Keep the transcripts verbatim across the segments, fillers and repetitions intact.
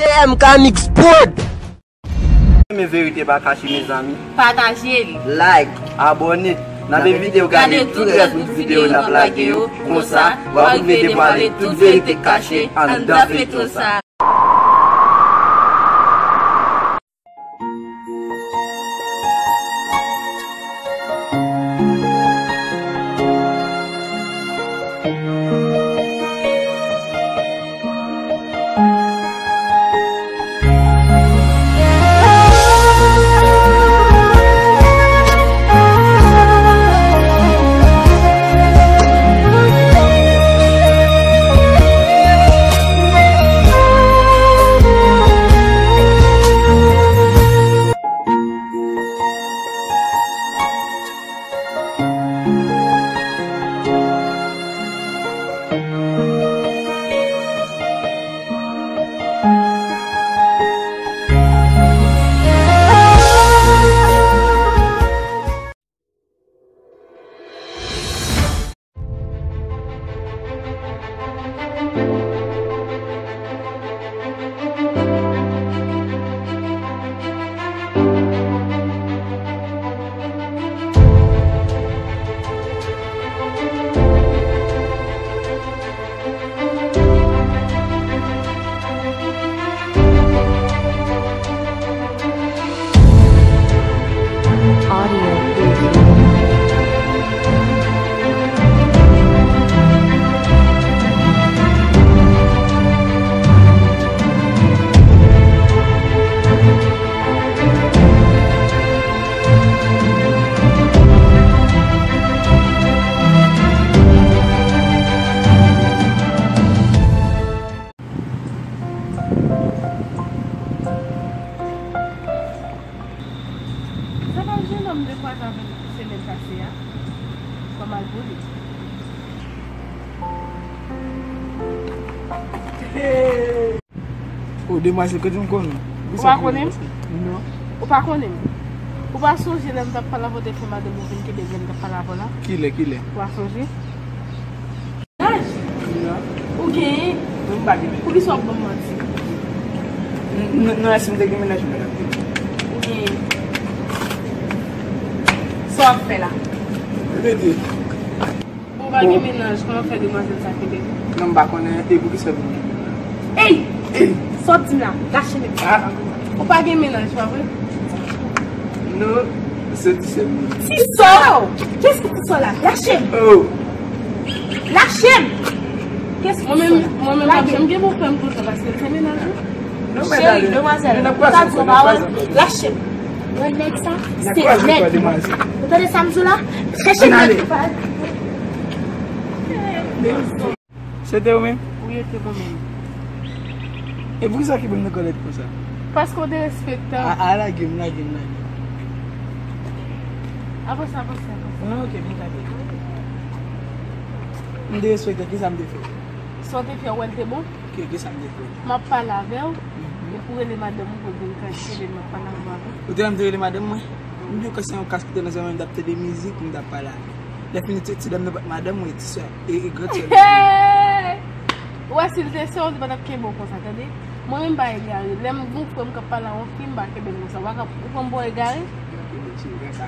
M K Mix Prod. Renmen verite pa kache, mezanmi. Pataje l. Like, abòne. N ap envite w gade tout rès videyo n ap lage yo. Konsa, w ap rive devwale tout verite k kache anndan feyton sa. Sa pa jenòm de kwaze avè l semèn pase a? Kòman l pou li? O, demwazèl, kote m konnen w? Ou pa konnen m? Non. Ou pa konnen m? Ou pa sonje lè m t ap pale avè w, te fè madanm ou vin kenbe m lè m t ap pale avè w la? Kilè, kilè? Ou pa sonje? Laj? Non. Ou genyen? Non, m pa genyen. Poukisa w ap ban m manti? N-, n-, non, èske m te gen mennaj mwen la? Ou genyen. Sa w ap fè la? Rete. Ou pa gen mennaj, kòman fè demwazèl sa kenbe w? Non, m pa konnen, e poukisa w vin kenbe m la? Ey! Ey! Sa w ap di m la? Lache men. Ah. Ou pa gen mennaj, pa vre? Non, se ti sè m. Ti sè w? Kiyès ki ti sè w la? Lache m! Oh! Lache m! Kiyès ki ti sè w la? Mwen menm, mwen menm, m ap janm gen bon frè m konsa paske l fè mennaj wi. Cheri, demwazèl, ou ka di yon pawòl? Lache m. Wè nèg sa, se nèg mwen. Ou tande sa m di w la? Chèche nèg. Se te ou menm? Wi, e te mwen menm. E poukisa w kenbe m nan kòlèt konsa? Paske w derespektan. A, a, lage m, lage m, lage m. Avanse, avanse, avanse. Ah, ok, m gade. M derespektan, kisa m te fè? Sa w te fè, w wè l te bon? Ki, kisa m te fè? M ap pale avè w, epi w rele madanm ou pou l vin kanpe lè m ap pale avè w. Ou te wè m te rele madanm mwen? M di w ke se yon kas ki te nan zòrèy mwen, m t ap tande mizik, m t ap pale avè l. Lè fini, ti, ti dam nan pa t madanm mwen, ti sè, e, e grandsè mwen. Ou wè, si l te sè w, li pa t ap kenbe w konsa, tande? Mwen menm m pa egare. Lè m gon frè m k ap pale a yon fi, m pa kenbe l konsa. Ou pa ka, ou pran m pou egare?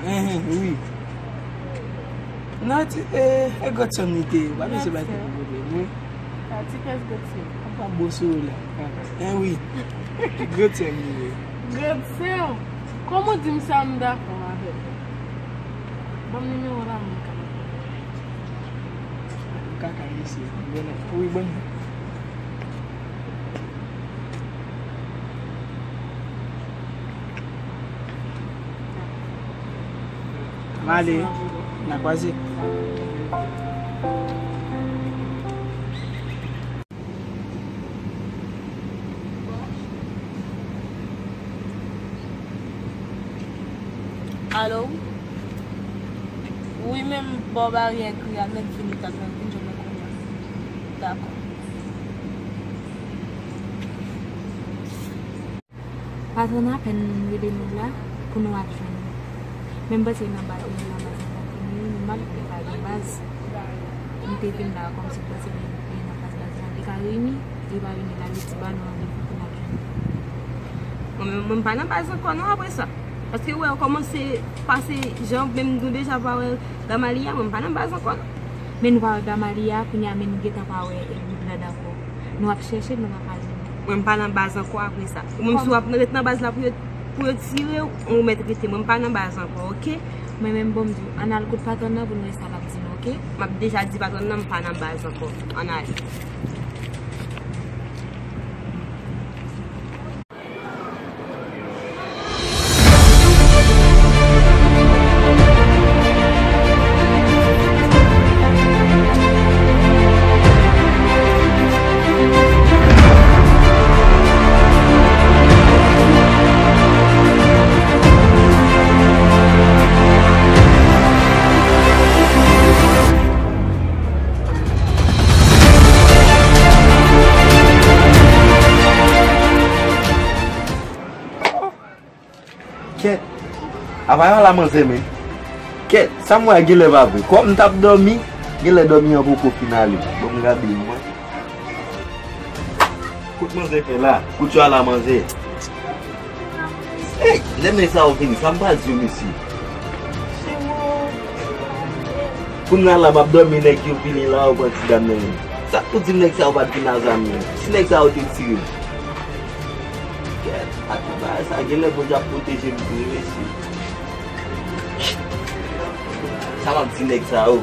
Enhen, wi. Non, ti, e, e grandsè m li te ye. Pa bezwen bay tèt ou pwoblèm, wi. Sa ti kès grandsè. Apa bo sou ou la. En wi. Grandsè m li ye. Grandsè w. Kòman w di m sa m dakò avè w? Ban m nimewo w la m ka. M kaka mesye. Bon, wi, bon. M ale, n a kwaze. Alo? Wi, men m bò baryè kri a nèt, vin isit la, vin jwenn mwen kounye a. Dakò. Patwon nan apèn rele nou la pou nou al jwenn li. Men m panse nan baz, nan baz nan pa vini, nou mal ke pa gen baz. M te vin la kòmsi m panse li nan baz, baz la te ka vini, li pa vini la, li di ba nou randevou pou n al jwenn li. Mwen, mwen pa nan baz ankò non apre sa. Paske wè, ou kòmanse pase jan menm nou deja pa wè Gamalia, mwen pa nan baz ankò non. Men nou pa wè Gamalia, kounye a men nou gentan pa wè Woodland ankò. Nou ap chèche, nou pa ka jwenn. Mwen pa nan baz ankò apre sa. Ou menm si w ap ret nan baz la pou yo, pou yo tire w, ou mèt rete. Mwen pa nan baz ankò, oke? Mwen menm bon m di w, ann al kote patwòn nan pou n wè sa l ap di nou, oke? M ap deja di patwòn nan m pa nan baz ankò. Ann ale. Kèt. Apa yon la manzè men. Kèt, sa m wè a genlè pa vre. Kòm m t ap dòmi, genlè dòmi an poko fin ale. Bon, m gade mwen. Kout manzè fè la. Kout yo a la manzè. Ey, lè nèg sa yo vini, sa m pral di yo, mesye. Kounye a la, m ap dòmi, nèg yo vini la, yo pran ti dam nan men m. Sa k pou di m nèg sa yo pa t vin a zam, men? Si nèg sa yo te tire m. Kèt, atò bagay sa, genlè Bondye ap pwoteje m vre, mesye. Sa m ap di nèg sa yo?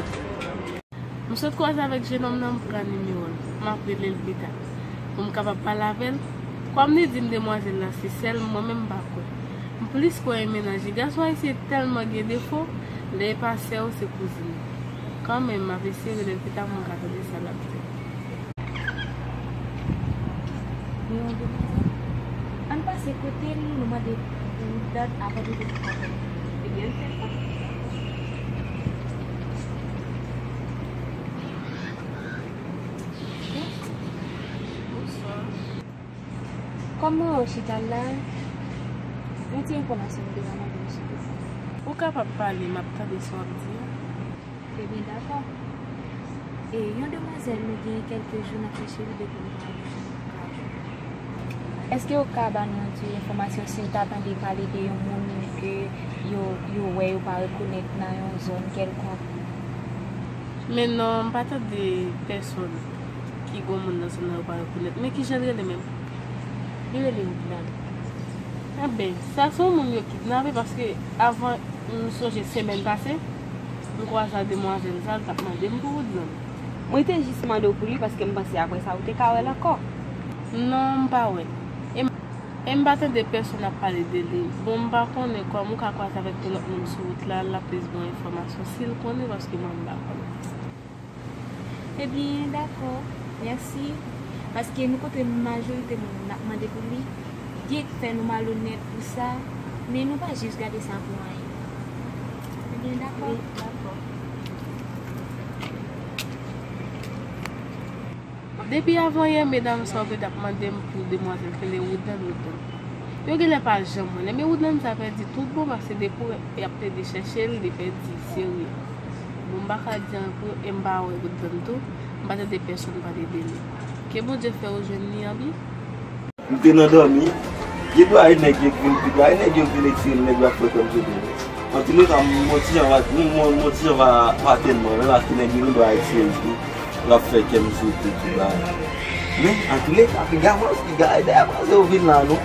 M sot kwaze avèk jenòm nan, m pran nimewo l. M ap rele l pita pou m kapab pale avè l. Kòm li di m demwazèl la se sè l, mwen menm m pa kwè. M plis kwè e mennaj li. Gason ayisyen tèlman gen defo, lè e pa sè w, se kouzin ou. Kanmenm, m ap eseye rele l pita pou m ka tande sa l ap di. Yon demwazèl. Ann pase kote l, nou mande pou dat avan nou te fè apèl. Ebyen, ann fè sa. Bonswa. Kòm mwen wè w chita la, yon ti enfòmasyon m te ka mande w, silvouplè. Ou kapab pale, m ap tande sa w ap di a. Ebyen, dakò. E yon demwazèl, nou gen kèlke jou n ap chèche l depi nou pa janm ka jwenn. Èske ou ka ba nou yon ti enfòmasyon si l ta tande pale de yon moun ke yo, yo wè, yo pa rekonèt nan yon zòn kèlkonk? Men non, m pa tande pèsonn ki gon moun nan zòn nan yo pa rekonèt. Men kijan l rele menm? Li rele Woodland. Enben, sa se yon moun yo kidnape paske avan, m sonje semèn pase, m kwaze ak demwazèl sa, l t ap mande m pou Woodland. Mwen te jis mande w pou li paske m panse apre sa ou te ka wè l ankò. Non, m pa wè l. E m, e m pa tande pèsonn ap pale de li. Bon, m pa konnen kòman ou ka kwaze avèk yon lòt moun sou wout la, l ap plis ba w enfòmasyon si l konnen paske mwen m pa konnen. Ebyen, dakò. Mèsi. Paske nou kontre majorite moun n ap mande pou li. Gen k fè nou malonèt pou sa, men nou pa jis gade sa pou anyen. Ebyen, dakò. Wi, dakò. Depi avanyè, medam sa yo te t ap mande m pou demwazèl k rele Woodland, Woodland. Yo genlè pa janm wè l. Men Woodland sa pèdi tout bon, paske depi w wè y ap plede chèche l, li pèdi serye. Bon, m pa ka di anyen pou yo, e m pa wè Woodland tou. M pa tande pèsonn pale de li. Ke Bondye fè w jwenn li, anpi. M te nan dòmi. Gen dwa e nèg yo k vin, gen dwa e nèg yo k vin etire m, nèg yo ap fè kòmsi yo te vin. Antouleka, m, m wè ti jan va, m, m, m wè ti jan va, va tèlman, men paske nèg yo gen dwa etire m tou. L ap fè kè m sote tout bagay. Men, antouleka, piga manzè, piga e dèyè manzè yo vin la, non.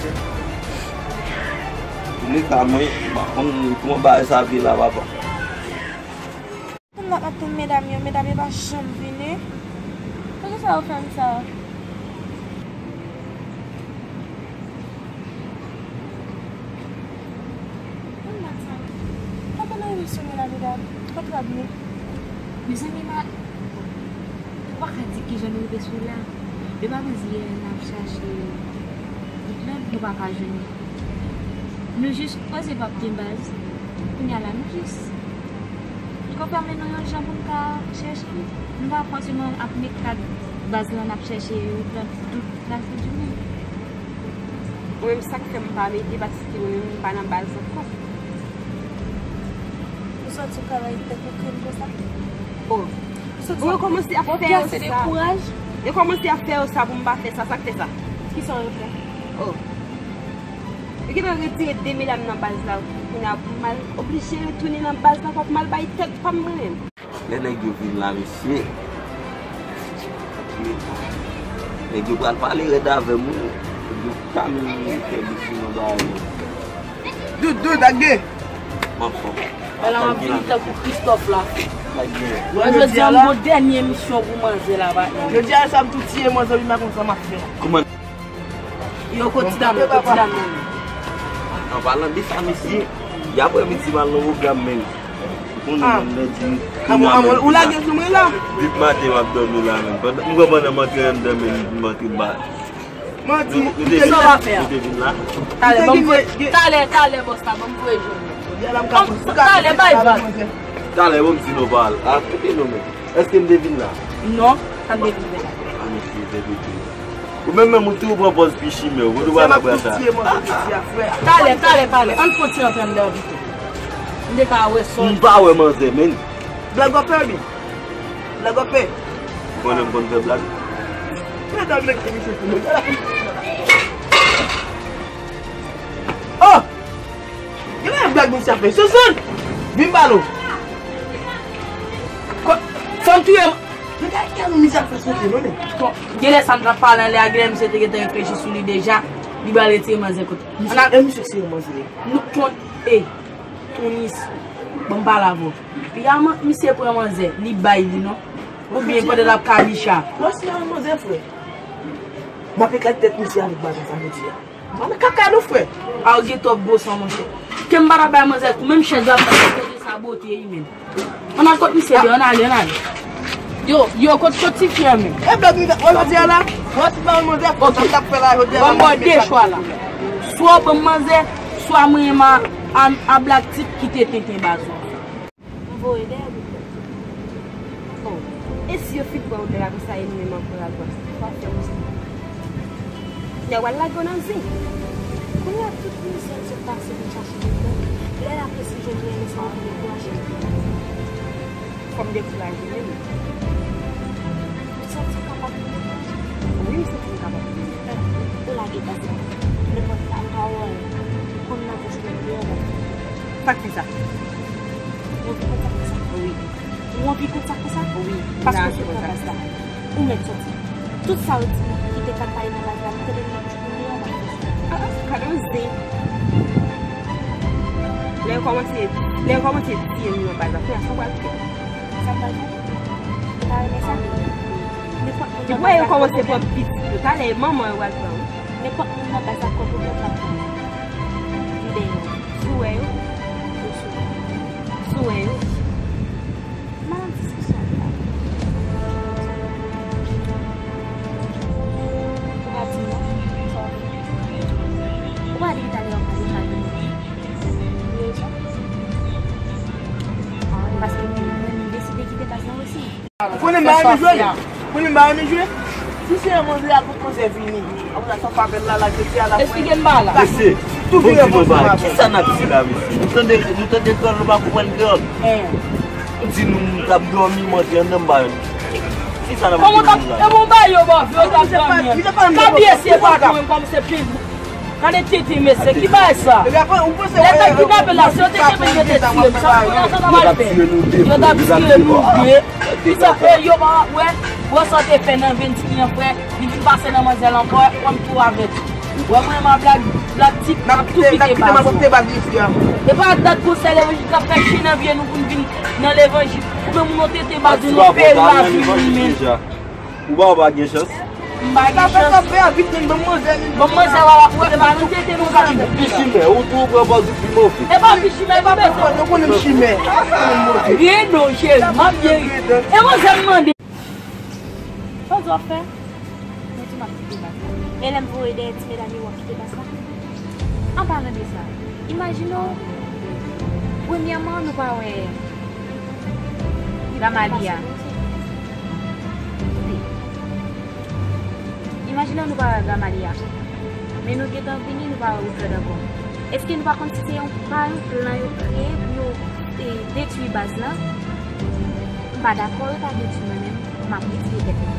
Antouleka, mwen, m pa konn kòman bagay sa ap ye la, papa. Tann la, m ap tann medam yo, medam yo pa janm vini. Poukisa yo fè m sa? Tann la, sa. Papa nan rive sou nou la, medam. Kot w ap nou? Mezanmi, ma, ou pa ka di kijan nou rive sou la. Depi avan yè n ap chache Woodland, nou pa ka jwenn li. Nou jis panse p ap gen baz. Kounye a la, nou jis konfòme nou yon jan pou n ka chèche li. Nou pa fòseman ap met kat baz lan, n ap chèche Woodland tout lajounen. Mwen menm, sa k fè m pa mete, paske mwen menm, m pa nan baz ankò. Ou sòti travay tèt ou krim konsa? Oh. Ou sòti... Bon, yo kòmanse ap fè yo sa. Yo kòmanse ap fè yo sa pou m pa fè sa. Sa k fè sa? Kisa yo fè? Oh. Yo gentan retire de medam nan baz la, kounye a pou m al oblije retounen nan baz la, fòk m al bay tèt pa m mwen menm. Lè nèg yo vin la, mesye, nèg yo pral pale rèd avè m, wi. Nèg yo pa menm fè bouch yo nan bagay yo. Doudou, Dagde. M ap fè. Ala m ap vini tankou Christophe la. Mwen jodi a m gon dènye misyon pou manzè la, patnè. Jodi a sa m tou tiye manzè, wi, m pa konn sa m ap fè. Kòman? Yo, kot ti dam nan, kot ti dam nan? An palan de sa, mesye, y ap wè midi m al nan pwogram, men. Ou konnen, ah, menm lè di, kounye a, ou lage sou mwen la. Depi maten m ap dòmi la, men. Pandan, m kwè pandan m antre anndan, men m antre ba. Manti. Nou, nou te vin la? Nou te vin la? Talè, ban m voye, talè, talè, bòs la, ban m voye jwenn ou. Talè, bay vag. Talè, ban m di nou pa al. A, koute nou, men. Èske m te vin la? Non, sa m te vin fè la. A, mesye, fè pipi. Ou menm menm, ou tou pran pòz pi chimè, ou kote w pral apre sa? Talè, talè, talè. Ann fon ti rantre anndan pito. M te ka wè sòl. M pa wè manzè, men. Blag w ap fè, wi. Blag w ap fè. Ou konnen m konn fè blag. Fè blag nèg ki misye fou. Oh! Gen yon blag misye ap fè. Sousou! Vin ba nou. Fò m touye m. Men gade kè misye ap fè sote, non, men. Bon, genlè sa m t ap pale anlè a, genlè misye te gentan reflechi sou li deja. Li pral retire manzè kote. Misye, e misye se yon manzè. Nou kont, e, Tounis. Bon, m pale avè w. Piga misye pran manzè, li bay li, non. Oubyen pandan l ap kabicha. Wè si yon manzè, frè. M ap eklate tèt misye avèk baton sa jodi a. Mwen kaka nou, frè. A, ou gen twòp gwo san, monchè. Ke m pa ta bay manzè kou, menm chèz la, m ta tande sa bote, wi, men. Ann al kot misye, ann ale, ann ale. Yo, yo, kot, kot ti fi an menm? E blag misye, wè jodi a la, wè si pa yon manzè, fò sa m t ap fè la, jodi a la. Ban m ba w de chwa la. Swa w ban m manzè, swa mwen renmen a, a, a blag tip kite tenten baz la. M voye dèyè Woodley. Oh, e si yo fin pran Woodley apre sa, e nou menm ankò l al pran sa? Sa w ap fè pou sa? Nèg w al lage w nan zen. Kounye a tout mizè n sot pase vin chache Woodley. Lè l ap resi jwenn li, men sa w ap dekouraje. Fò m dekouraje menm. Ou santi w kapab vin dekouraje? Wi, m santi m kapab vin dekouraje. Ou lage baz la. Nenpòt pa pawòl konn nan bouch mwen deyò baz la. Sa k fè sa? Ou anvi konn sa k fè sa? Wi. Ou anvi konn sa k fè sa? Wi. Paske w sot nan baz la. Ou mèt sòti. Tout sa yo di ki te konn pale nan baz la, m tande l nan bouch mwen deyò baz la. Ah, ah, gade yon zen. Lè yo kòmanse, lè yo kòmanse tiye nou nan baz la, kounye a sa w pral fè? Sa m pral fè? Ou pa renmen sa? Nenpòt moun nan baz la. Depi yo kòmanse pran pitit yo, talè manman yo pral pran wi. Nenpòt moun nan baz la, kòb ou pran, l ap pran. M deyò. Si w wè yo, yo sou. Si w wè yo. Madanm diskisyon an la. Ou pa di non. Ou pa di talè w ap pale sa vini. Deja. Paske mwen, mwen deside kite baz la osi. Ou konnen m pa renmen jwe. Ou konnen m pa renmen jwe. Si se yon manzè a, tout manzè vini. Apre sa, sa pa bèl la, la, jodi a la. Esplike m ba la. Mesye, tou vire bon, kisa n ap di la, mesye? Nou tande, nou tande kreyòl, nou pa konprann kreyòl. Ou di nou, nou t ap dòmi, manti anndan, m pa wè. Kisa n ap di la? E bon, ba yo, ba yo, t ap dòmi. Kabyè se patwon, kòm se pil. Gade tete mesye, ki bagay sa? Lè nèg kidnape la, si yo te kenbe l, yo te tiye m. Sa pou yo sa ta pral fè? Yo t ap tiye nou de. Ki sa fè yo pa wè? Wè sa te fè nan venn ti an, frè. Li vin pase nan manzè l ankò, kòm tou avèk. Wè mwen, m a blag, blag tip, n ap tou kite baz. E pa dat konsèy levanjil k ap fè chen nan vye nou pou n vin nan levanjil. Ou menm ou nan tete baz ou, nou peye lavi nou menm. Ou pa, ou pa gen chans. M pa gen chans. Sa fè sa fè a vit, men ban m manzè, men ban m manzè, wala, wè, pa nan tete nou ka. Pi chimè, ou tou pran pòz ou pi move. E pa pi chimè, pa bezwen. Yo konnen m chimè. Rye non, cheri, m ap byen ri. E manzè m mande. Sa w di w ap fè? Mwen di m ap kite baz la. E lè m voye dèyè ti medam yo, w ap kite baz la? An palan de sa, imajine w, premyèman, nou pa wè Gamalia. Koute. Imajine w nou pa wè Gamalia. Men nou gentan vini, nou pa wè Wilfred ankò. Èske nou pa konn si se yon, pa yon plan yo kreye pou yo, e, detwi baz la? M pa dakò yo ta detwi mwen menm. M ap retire tèt mwen.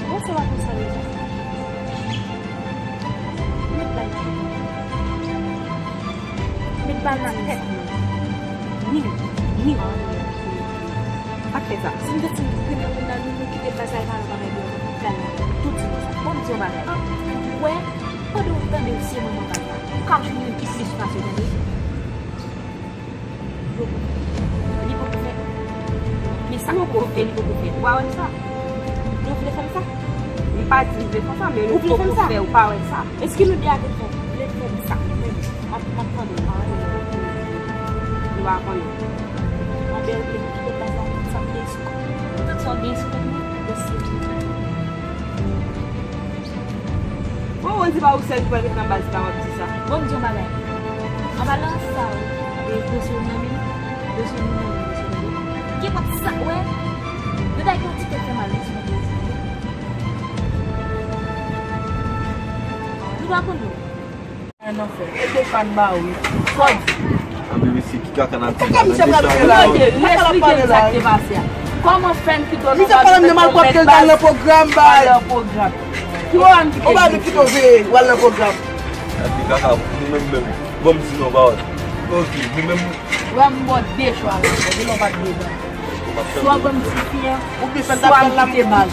Bon, se pa konsa deja. Mèt la Sa nan tèt mwen. Ni, ni. Pa fè sa. Si m te di m premye moun nan, nou, nou kite baz la, e pa nan bagay de lopital la. Tou di mwen sa. Bon, m di yon bagay. Ou wè, pandan w tande w se manman baz la, ou ka jwenn youn ki plis pase w, tande. Yo, li poko fèt. Men sa poko fèt, li poko fèt. Ou pa wè sa? Nou vle fè m sa? M pa di m vle fè sa, men nou poko fè, ou pa wè sa? Èske nou de a te fè? Vle fè m sa? Men, m ap, m ap tande w. Nou pa konnen. Anben, ok, nou kite baz la, tout sa m gen sou kont mwen. Tout sa w gen sou kont mwen, mesye. Bon, ou di pa ou sèl ki pral ret nan baz la, w ap di sa. Bon, m di yon bagay. An palan sa, e, dosye w nan men m, dosye w nan men m, dosye w nan men m. Kenpòt sa, wè, nou ta gen yon ti tèt fè mal, wi, si nou te di. Nou pa konn nou. An anfè. E te fan ba wi. Fò di. Anben mesye, ki kaka n ap di la? Kaka misye pral fè la? Mwen te esplike l sa k te pase a. Kòman fè n kite w nan baz ou te konmèt baz al nan pwogram, bay. Ki pwogram ki te di? Ou pa vle kite w veye, w al nan pwogram. Gade kaka, nou menm menm. Bon, m di nou yon pawòl. Ok, nou menm. Wè m ba w de chwa la, de lè w pa t vle ban. Swa w ban m ti fi an, oubyen swa m kite baz.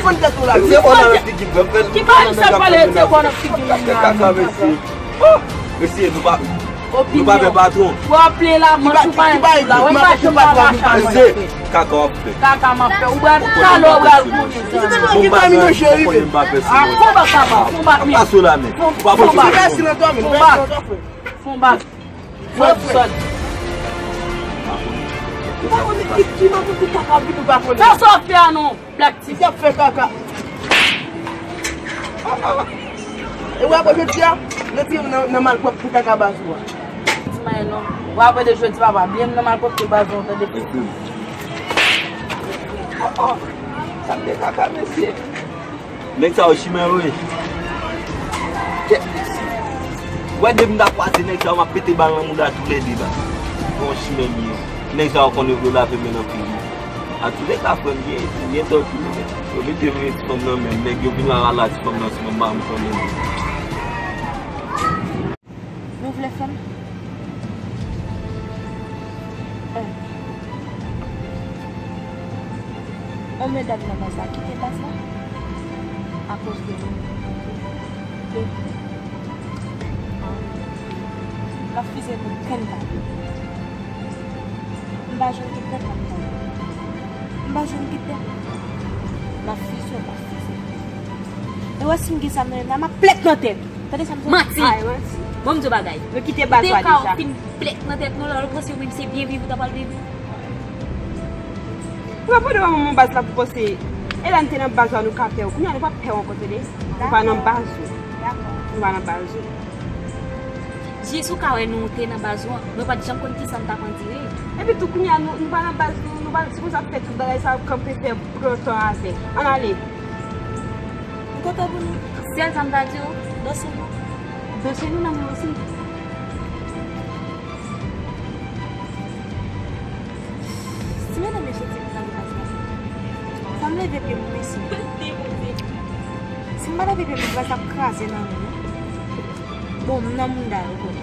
Ki pa li sa pale, se bon nan figi moun nan. Kaka, mesye. Oh! Mesye, nou pa, nou pa fè patwon. W ap plen la, manch ou pa yon la, w ap pa janm pa mache a manch. Kaka w ap fè. Kaka m ap fè. Ou pral talè, w pral konnen. Bon, m pa fè, m konnen m pa fè. A, fon bak, papa, fon bak, men. Fon bak. Fon bak. Fon bak. Ou pa konnen ki, ki nan konfli kaka vin ou pa konnen. Sa w ap fè a non, Black T. Misye ap fè kaka. E w ap wè jodi a, retire m nan, nan malpwòpte kaka baz ou a. Di m anyen non. W ap wè de jodi papa, bliye m nan malpwòpte baz ou an, tande. Oh, oh. Sa m te kaka, mesye. Nèg sa yo chimè yo ye. Kèt mesye. Wè depi m ta kwaze nèg sa yo, m ap pete bal nan mouda toulède la. Bon chimè li ye. Nèg sa yo konnen pou yo lave men nan figi. Antoulèka, frè m, gen, gen dòt wi. Yo mete men ti fanm nan men m. Nèg yo vin la rala ti fanm nan sou mwen, m pa janm konnen. Nou vle fè m? Èn. On medam nan baz la kite baz la akoz de nou. De. L ap fize nou kenn pa. M pa jwenn kidnapè m pa. M pa jwenn kidnapè. L ap fize, l ap fize. E wè si m gen sa m nan men m nan, m ap plèk nan tèt. Tande sa m di w? Manti. Ay, manti. Bon, m di w bagay. Nou kite baz la deja. Te ka w fin plèk nan tèt nou la, ou panse ou menm se byen viv ou ta pral byen viv? Ou pa pran devan manman baz la pou panse. E lè n te nan baz la, nou ka pè w. Kounye a, nou p ap pè w ankò, tande. Nou pa nan baz ou. Dakò. Nou pa nan baz ou. Jis ou ka wè nou te nan baz ou an, mwen pa t janm konn kisa n t ap andire. Epi tou kounye a, nou, nou pa nan baz nou, nou pa, se konsa ap fè tout bagay sa ap kanpe fè pran tan avè. Ann ale. M kontan pou nou. Sèl sa m ta di w, danse nou. Danse nou nan men osi. Si medam yo soti pou prale baz la, fò m leve pye m, mesye. Si m pa leve pye m, baz la ap kraze nan men nou. Bon, m nan mouda yo, bro.